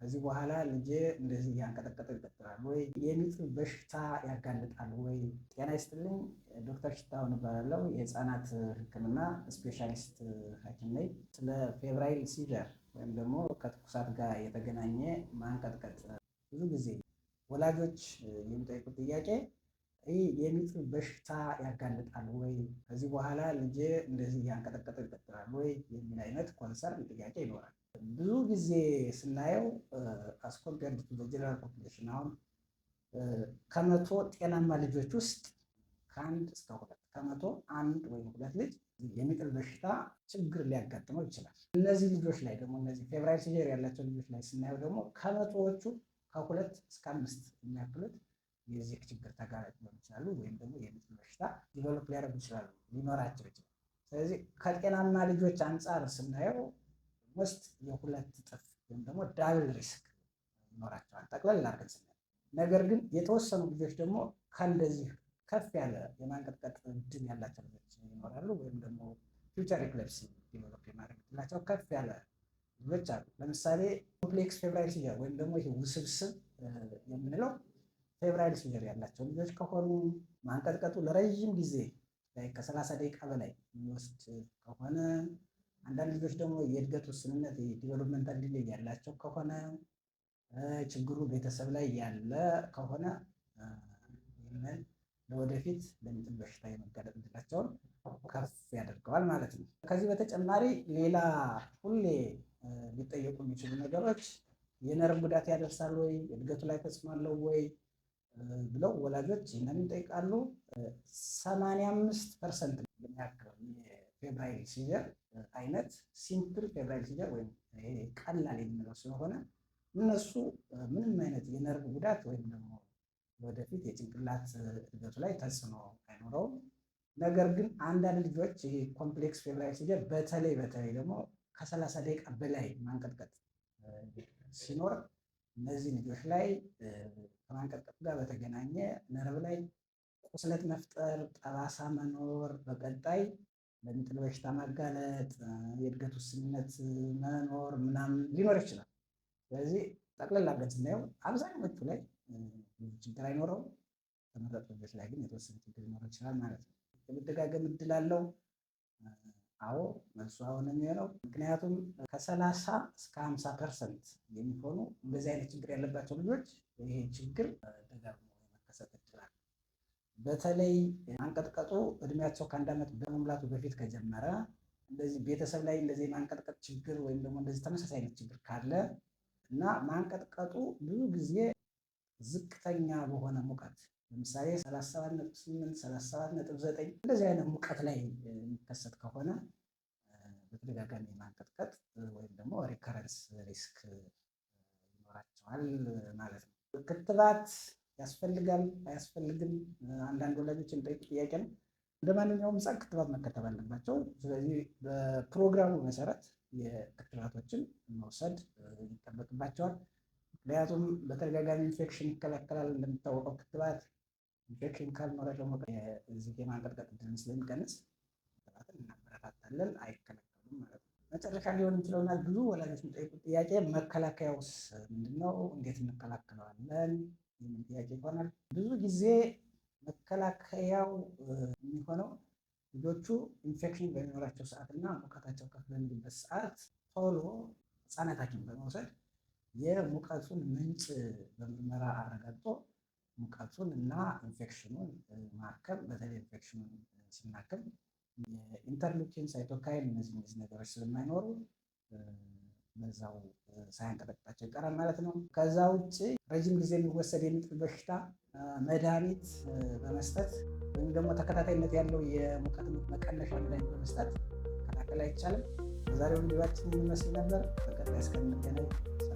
ከዚህ በኋላ ልጄ እንደዚህ እያንቀጠቀጠ ይቀጥላል ወይ? የሚጥል በሽታ ያጋልጣል ወይ? ጤና ይስጥልኝ። ዶክተር ሽታሁን እባላለሁ። የህፃናት ሕክምና ስፔሻሊስት ሐኪም ነኝ። ስለ febrile seizure ወይም ደግሞ ከትኩሳት ጋር የተገናኘ ማንቀጥቀጥ ብዙ ጊዜ ወላጆች የሚጠይቁት ጥያቄ ይህ የሚጥል በሽታ ያጋልጣል ወይ? ከዚህ በኋላ ልጄ እንደዚህ እያንቀጠቀጠ ይቀጥላል ወይ? የሚል አይነት concern ጥያቄ ይኖራል። ብዙ ጊዜ ስናየው as compared to general population አሁን 100 ጤናማ ልጆች ውስጥ ከ1 እስከ 2 ከ100 አንድ ወይም ሁለት ልጅ የሚጥል በሽታ ችግር ሊያጋጥመው ይችላል። እነዚህ ልጆች ላይ ደግሞ፣ እነዚህ febrile seizure ያላቸው ልጆች ላይ ስናየው ደግሞ ከ100ዎቹ ከ2 እስከ 5 የሚያክሉት የዚህ ችግር ተጋላጭ ሊሆኑ ይችላሉ፣ ወይም ደግሞ የሚጥል በሽታ develop ሊያደርጉ ይችላሉ፣ ሊኖራቸው ይችላል። ስለዚህ ከጤናማ ልጆች አንጻር ስናየው almost የ2 እጥፍ ወይም ደግሞ double risk ይኖራቸዋል ጠቅለል አድርገን ስናየው። ነገር ግን የተወሰኑ ልጆች ደግሞ ከእንደዚህ ከፍ ያለ የማንቀጥቀጥ እድል ያላቸው ልጆች ይኖራሉ፣ ወይም ደግሞ future epilepsy develop የማድረግ እድላቸው ከፍ ያለ ልጆች አሉ። ለምሳሌ complex febrile seizure ወይም ደግሞ ይሄ ውስብስብ የምንለው febrile seizure ያላቸው ልጆች ከሆኑ፣ ማንቀጥቀጡ ለረዥም ጊዜ፣ ከ30 ደቂቃ በላይ የሚወስድ ከሆነ፣ አንዳንድ ልጆች ደግሞ የእድገት ውስንነት developmental delay ያላቸው ከሆነ፣ ችግሩ ቤተሰብ ላይ ያለ ከሆነ ይህንን ለወደፊት ለሚጥል በሽታ የመጋለጥ እድላቸውን ከፍ ያደርገዋል ማለት ነው። ከዚህ በተጨማሪ ሌላ ሁሌ ሊጠየቁ የሚችሉ ነገሮች የነርቭ ጉዳት ያደርሳል ወይ፣ እድገቱ ላይ ተጽዕኖ አለው ወይ ብለው ወላጆች ይህንን ይጠይቃሉ። 85% የሚያክለው የ febrile seizure አይነት simple febrile seizure ወይም ይሄ ቀላል የምንለው ስለሆነ እነሱ ምንም አይነት የነርቭ ጉዳት ወይም ደግሞ ወደፊት የጭንቅላት እድገቱ ላይ ተጽዕኖ አይኖረውም። ነገር ግን አንዳንድ ልጆች ይሄ complex febrile seizure በተለይ በተለይ ደግሞ ከ30 ደቂቃ በላይ ማንቀጥቀጥ ሲኖር እነዚህ ልጆች ላይ ከማንቀጥቀጡ ጋር በተገናኘ ነርቭ ላይ ቁስለት መፍጠር፣ ጠባሳ መኖር፣ በቀጣይ ለሚጥል በሽታ ማጋለጥ፣ የእድገት ውስንነት መኖር ምናምን ሊኖር ይችላል። ስለዚህ ጠቅለል አድርገን ስናየው አብዛኞቹ ላይ ብዙ ችግር አይኖረውም። ተመረጡ ልጆች ላይ ግን የተወሰነ ችግር ሊኖረው ይችላል ማለት ነው። የመደጋገም እድል አለው? አዎ፣ መልሱ አዎ ነው የሚሆነው። ምክንያቱም ከ30 እስከ 50% የሚሆኑ እንደዚህ አይነት ችግር ያለባቸው ልጆች ይሄ ችግር ደጋግሞ የመከሰት እድል አለ። በተለይ ማንቀጥቀጡ እድሜያቸው ከ1 ዓመት በመሙላቱ በፊት ከጀመረ፣ እንደዚህ ቤተሰብ ላይ እንደዚህ የማንቀጥቀጥ ችግር ወይም ደግሞ እንደዚህ ተመሳሳይ አይነት ችግር ካለ እና ማንቀጥቀጡ ብዙ ጊዜ ዝቅተኛ በሆነ ሙቀት፣ ለምሳሌ 37.8፣ 37.9 እንደዚህ አይነት ሙቀት ላይ የሚከሰት ከሆነ በተደጋጋሚ ማንቀጥቀጥ ወይም ደግሞ recurrence risk ይኖራቸዋል ማለት ነው። ክትባት ያስፈልጋል አያስፈልግም? አንዳንድ ወላጆች የሚጠይቁት ጥያቄ ነው። እንደ ማንኛውም ሕፃን ክትባት መከተብ አለባቸው። ስለዚህ በፕሮግራሙ መሰረት የክትባቶችን መውሰድ ይጠበቅባቸዋል። ምክንያቱም በተደጋጋሚ ኢንፌክሽን ይከላከላል። እንደሚታወቀው ክትባት ኢንፌክሽን ካልኖረ ደግሞ የዚህ የማንቀጥቀጥ እድልን ስለሚቀንስ ክትባትን እናበረታታለን፣ አይከለከሉም ማለት ነው። መጨረሻ ሊሆን የሚችለውና ብዙ ወላጆች የሚጠይቁት ጥያቄ መከላከያውስ ምንድነው? እንዴት እንከላከለዋለን? የሚል ጥያቄ ይሆናል። ብዙ ጊዜ መከላከያው የሚሆነው ልጆቹ ኢንፌክሽን በሚኖራቸው ሰዓት እና ሙቀታቸው ከፍ በሚልበት ሰዓት ቶሎ ህፃናት ሐኪም በመውሰድ የሙቀቱን ምንጭ በምርመራ አረጋግጦ ሙቀቱን እና ኢንፌክሽኑን ማከም። በተለይ ኢንፌክሽኑን ስናክም የ interleukin፣ cytokine እነዚህ እነዚህ ነገሮች ስለማይኖሩ በዛው ሳያንቀጠቅጣቸው ይቀራል ማለት ነው። ከዛ ውጭ ረጅም ጊዜ የሚወሰድ የሚጥል በሽታ መድኃኒት በመስጠት ወይም ደግሞ ተከታታይነት ያለው የሙቀት መቀነሻ መድኃኒት በመስጠት መከላከል አይቻልም። በዛሬው ቪዲዮአችን የሚመስል ነበር። በቀጣይ እስከምንገናኝ ሰላም።